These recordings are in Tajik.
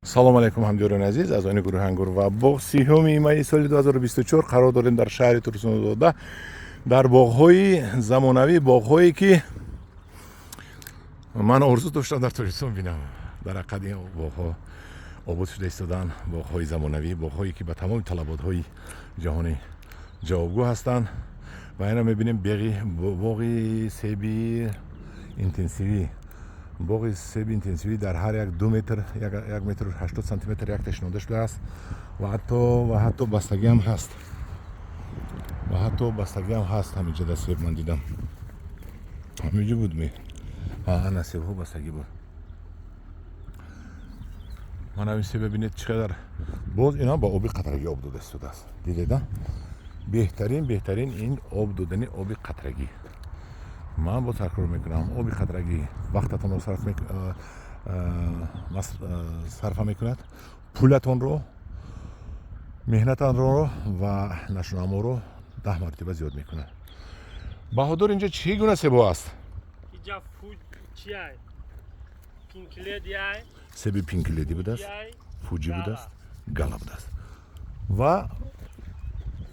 Салом алейкум, ҳамдиёрони азиз, аъзоёни гурӯҳи «Ангур ва боғ». 30-уми майи соли 2024 қарор дорем дар шаҳри Турсунзода, дар боғҳои замонавӣ, боғҳое ки ман орзу доштам дар Тоҷикистон бинам. Дар ҳақиқат, ин боғҳо обод шуда истоданд, боғҳои замонавӣ, боғҳое ки ба тамоми талаботҳои ҷаҳонӣ ҷавобгӯ ҳастанд. Ва ина мебинем боғи себи интенсивӣ. Боғи себи интенсивӣ дар ҳар як 2 метр, 1 метру 80 сантиметр як шинонда шудааст ва ҳатто бастагиам ҳаст, ва ҳатто бастагиам ҳаст. Ҳаминҷа дар себ ман дидам, ҳаминҷо буд ме? Ана, себҳо бастагӣ буд. Ман ҳамин себ, бибинед, чӣ қадар. Боз ина ба оби қатрагӣ об дода истодааст. Дидеда? Беҳтарин, беҳтарин ин об додани оби қатрагӣ. Ман боз такрор мекунам: оби қатрагӣ вақтатонро сарфа мекунад, пулатонро, меҳнатонро ва нашунаморо 10 мартиба зиёд мекунад. Баҳодур, инҷа чӣ гуна себо аст? Иҷа чиай? Пинк Леди-ай. Себи Пинк Леди будааст, Фуҷи будааст, Гала будааст ва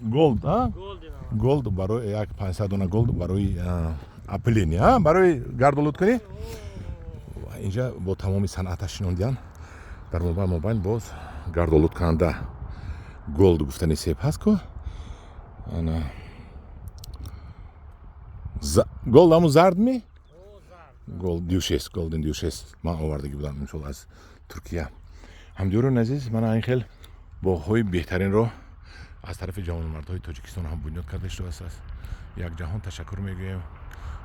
Голд. Голд барои як 500 дона Голд барои опыление, барои гардолудкунӣ. Инҷа бо тамоми санъаташ шинондиян. Дар мобайн боз гардолудкунанда Голд гуфтани себ ҳаст ку. Ана Голд, ҳамун зард ми? Голд Дюшес, Голден Дюшес ман овардагӣ будам имсол аз Туркия. Ҳамдиёрони азиз, мана ин хел боғҳои беҳтаринро аз тарафи ҷавонмардҳои Тоҷикистон ҳам бунёд карда шудааст. Як ҷаҳон ташаккур мегӯем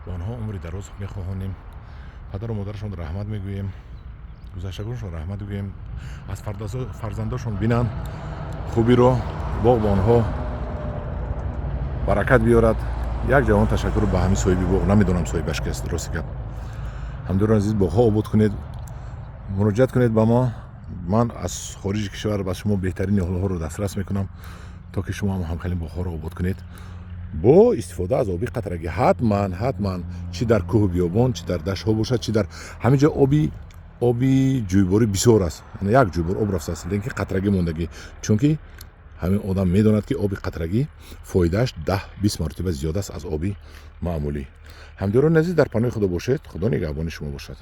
ба онҳо, умри дароз мехоҳонем, падару модарашон раҳмат мегӯем, гузаштагонашон раҳмат мегӯем. Аз фарзандошон бинанд хубиро, боғ ба онҳо баракат биёрад. Як ҷаҳон ташаккур ба ҳамин соҳиби боғ. Намедонам, соҳибаш кист, рости гап. Ҳамдиёрони азиз, боғҳо обод кунед, муроҷиат кунед ба мо. Ман аз хориҷи кишвар ба шумо беҳтарин ниҳолҳоро дастрас мекунам, то ки шумо ҳам ҳамхелин боғҳоро обод кунед бо истифода аз оби қатрагӣ. Ҳатман, ҳатман, чӣ дар кӯҳу биёбон, чӣ дар даштҳо бошад, чӣ дар ҳамин ҷо оби ҷӯйборӣ бисёр аст. Як ҷӯйбор об рафтааст, лекин қатрагӣ мондагӣ, чунки ҳамин одам медонад, ки оби қатрагӣ фоидааш 10-20 маротиба зиёд аст аз оби маъмулӣ. Ҳамдиёрони азиз, дар паноҳи Худо бошед, Худо нигаҳбони шумо бошад.